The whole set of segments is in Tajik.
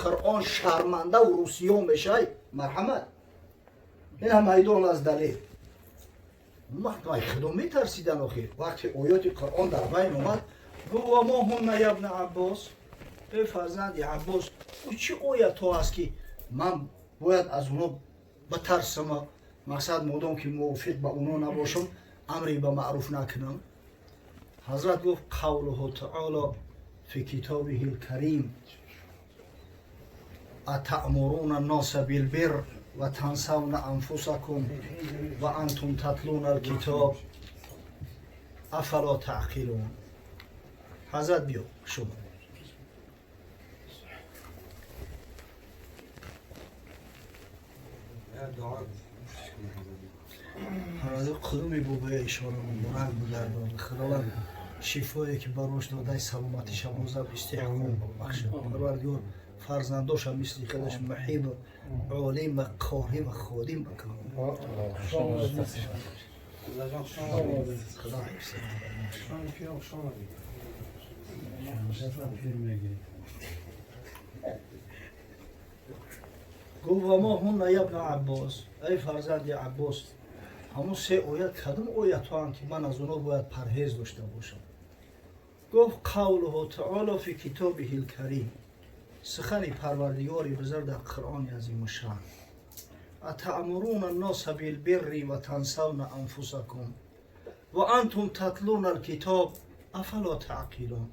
Қуръон шармандаву русиё мешавай, марҳамат, ин ҳам майдон аз далел. Вақт худо метарсидан. Охир вақте оёти Қуръон дар байн омад, гуфт: ва мо ҳунна ябна Аббос, эй фарзанди Аббос, ӯ чӣ оятҳо аст, ки ман бояд аз оно батарсама? Мақсад, модом ки мувофиқ ба оно набошам, амре ба маъруф накунам. Ҳазрат гуфт: қавлуҳу таоло фи китобиҳи лкарим: атаъмуруна анноса билбир ва тансавна анфусакум ва антум татлуна алкитоб афало таъқилун. Ҳазрат, биё шумо. Қудуми бобоя ишора муборак бигардон. Худованд шифое, ки барош додай, саломатиша бозам истиҳком бахшад. Парвардигор фарзандоша мисли худаш муҳиб, олим ва қорӣ ва ходим бикунад. Худо ҳифзат. Гуфт: ва мо ҳунна ябна Аббос, эй фарзанди Аббос, ҳамун се оят кадом оятҳоанд, ки ман аз оно бояд парҳез дошта бошам? Гуфт: қавлуҳу таоло фи китобиҳи лкарим, сухани Парвардигори бузург дар Қуръони азимушшаън: атаъмуруна анноса билбирри ва тансавна анфусакум ва антум татлуна алкитоб афало таъқилун.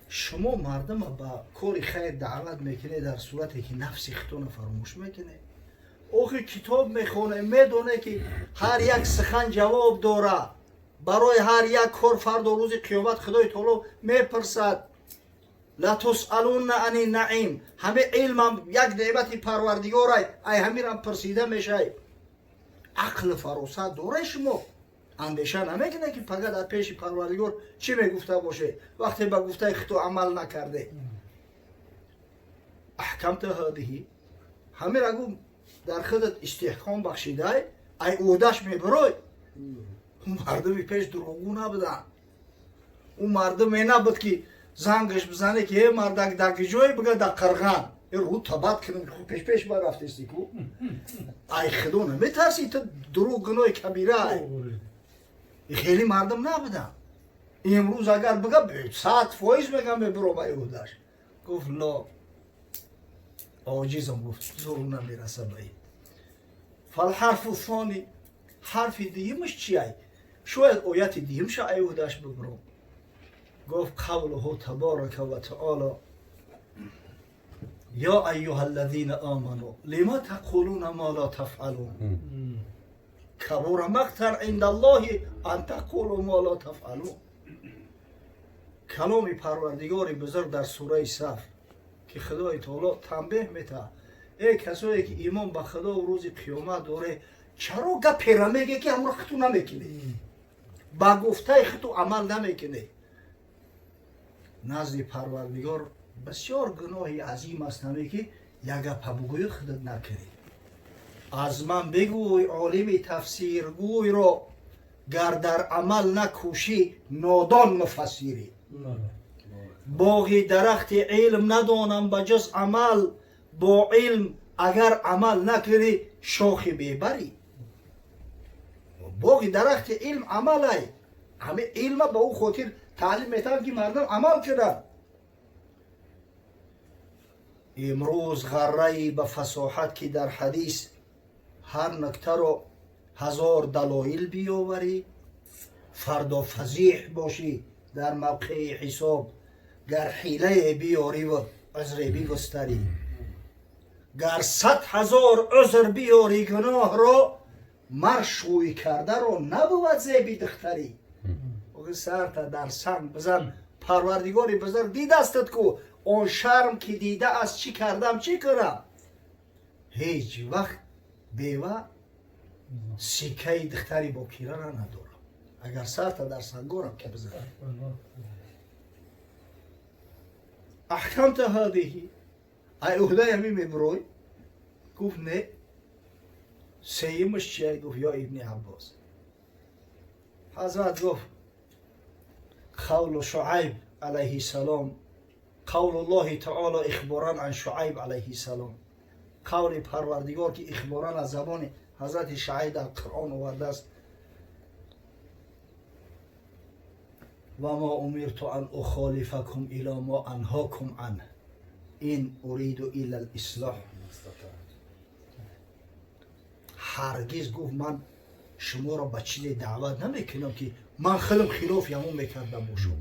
Шумо мардума ба кори хайр даъват мекунед, дар сурате ки нафси худтона фаромӯш мекунед. Охир китоб мехоне, медоне, ки ҳар як сухан ҷавоб дорад. Барои ҳар як кор фардо рӯзи қиёмат Худои таоло мепурсад: латусалунна ани наим. Ҳами илмам як неъмати Парвардигорай, ай ҳамирам пурсида мешай. Ақлу фаросат доре шумо? Андеша намекунед, ки пага дар пеши Парвардигор чӣ мегуфта боше, вақте ба гуфтаи худо амал накарде? Аҳкамта ҳадиҳи, ҳамира гу дар худат истиҳком бахшидай, ай ӯҳдаш мебирой. Мардуми пеш дурӯғгӯ набуданд. Ӯ мардуме набуд, ки зангаш бизане, ки э мардак, дар киҷое? Бига, дар Қирған. Э, рӯ табат кунем, пешпеш барафтести ку. Ай худо наметарси ту? Дурӯғ гуноҳи кабира. Ай хеле мардум набуданд. Имрӯз агар бига, 100% мегам, мебиро ба ӯҳдаш. Гуфт: ло, оҷизам. Гуфт: зуру намераса ба ин. Фалҳарфу сони, ҳарфи дуюмаш чиай? Шояд ояти дуюмша ай ӯҳдаш бибиром. Гуфт: қавлуҳу таборака ва таоло: ё айюҳа аллазина оману лима тақулуна ма ла тафъалун, кабура мақтан инда Аллоҳи ан тақулу ма ла тафъалун. Каломи Парвардигори бузург дар сураи Саф, ки Худои таоло танбеҳ метаҳад: эй касое, ки имон ба Худову рӯзи қиёмат доре, чаро гапера меге, ки ҳамро хиту намекунед, ба гуфтаи хиту амал намекунед? Назди Парвардигор бисёр гуноҳи азим аст ҳаме, ки як гапа бугӯю, худат накунӣ. Аз ман бигӯй олими тафсиргӯйро: гар дар амал накӯшӣ, нодон муфассирӣ. Боғи дарахти илм надонам ба ҷуз амал. Бо илм агар амал накунӣ, шохи бебарӣ. Боғи дарахти илм амалай. Ҳами илма ба ӯ хотир таълим метавон, ки мардум амал кунанд. Имрӯз ғарраи ба фасоҳат, ки дар ҳадис ҳар нуктаро ҳазор далоил биёварӣ, фардо фазиҳ бошӣ дар мавқеи ҳисоб, гар ҳилае биёриву узре бигустарӣ. Гар 100 000 узр биёрӣ, гуноҳро мар шӯй кардаро набувад зеби духтарӣ. Сарта дар санг бизан, Парвардигори бузург дидастат ку. Он шарм ки дида аст, чӣ кардам, чӣ кунам? Ҳеҷ вақт бева сикаи духтари бокирара надорам, агар сарта дар сангорам ки бизан. Аҳкамта ҳадиҳи, ай уҳдаи ҳамин мебурой? Гуфт: не. Сеюмаш чия? Гуфт: ё ибни Аббос. Ҳазрат гуфт: қавлу Шуайб алайҳи салом. قول الله تعالی اخبارا عن شعیب علیه السلام، قول پروردگار که اخبارا از زبان حضرت شعیب در قرآن آورده است: و ما امرت ان اخالفکم الی ما انهاکم عنه ان اريد الا الاصلاح. هرگز گفت من شما را به چیز دعوت نمیکنم که من خودم خلاف همون میکردم باشم.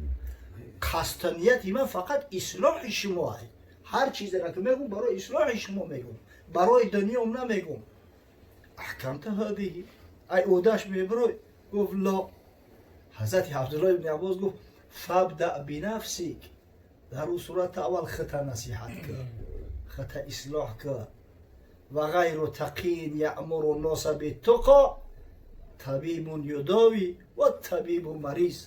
قصد نیت من فقط اصلاح شما است. هر چیزی را که میگم برای اصلاح شما میگم، برای دنیام نمیگم. احکمت هذه ای اودش میبروی؟ گفت لا. حضرت عبدالله ابن عباس گفت فابدأ بنفسك، در اون صورت اول خطا نصیحت کن، خطا اصلاح کن. و غیر تقی یأمر الناس بالتقى طبیب یداوی و طبیب مریض.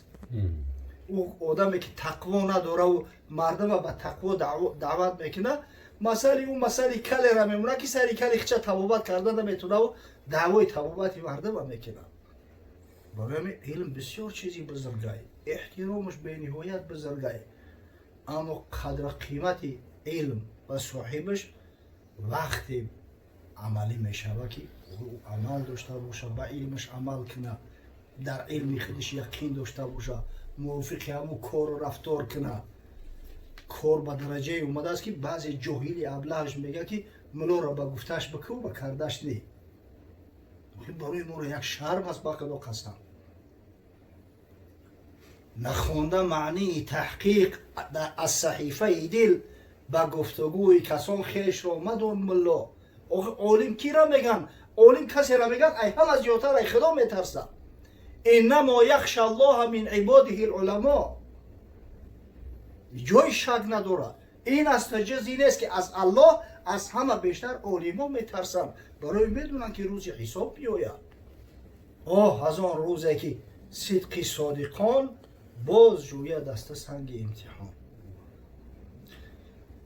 او آدمی که تقوا نداره و مردم به تقوا دعوت میکنه، مسئله اون مسئله کلی را میمونه که سری کلی خچه طبابت کرده نمیتونه و دعوای طبابت مردم میکنه. برای علم بسیار چیزی بزرگه، احترامش به نهایت بزرگه، اما قدر قیمت علم و صاحبش وقتی عملی میشود که او عمل داشته باشه، به علمش عمل کنه، در علم خودش یقین داشته باشه، موافق همون کار و رفتار کنه. کار به درجه اومده است که بعضی جاهلی ابلهش میگه که ملا را به گفتش بکن و به کردش نی. برای ما را یک شرم است، با خدا قسم. نخوانده معنی تحقیق از صحیفه دل، به گفتگوی کسان خیش را مدون ملا. عالم کی را میگن؟ عالم کسی را میگن ای هم از زیادتر ای خدا میترسه. انما یخشى الله من عباده العلماء. جای شک نداره. این از جزی نیست که از الله از همه بیشتر عالما میترسن، برای میدونن که روز حساب بیاید. آه از آن روزی که صدق صادقان باز جوید دست سنگ امتحان.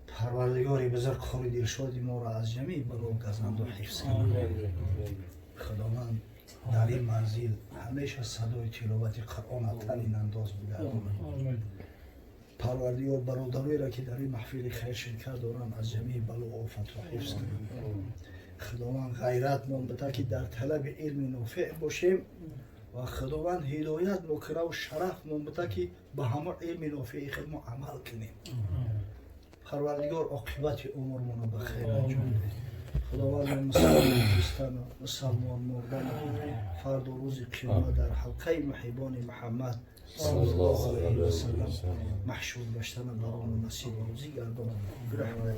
پروردگاری بزرگ کار دلشادی ما را از جمیع بلا و گزند و حفظ کند. خداوند در این منزل همیشه صدای تلاوت قرآن تنین انداز بگرداند. پروردگار برادرایی را که در این محفل خیر شرکت دارند از جمیع بلا و آفت را حفظ کند. خداوند غیرت مان بده که در طلب علم نافع باشیم و خداوند هدایت مکنه و شرف مان بده که به همه علم نافع خود ما عمل کنیم. پروردگار عاقبت امورمان را به خیر انجام ده. خداوند مسلمان زیستن و مسلمان مردن فرد و روز قیامت در حلقه محبان محمد صلی الله علیه و سلم محشور گشتن بران نصیب و روزی گردان. برحمتک.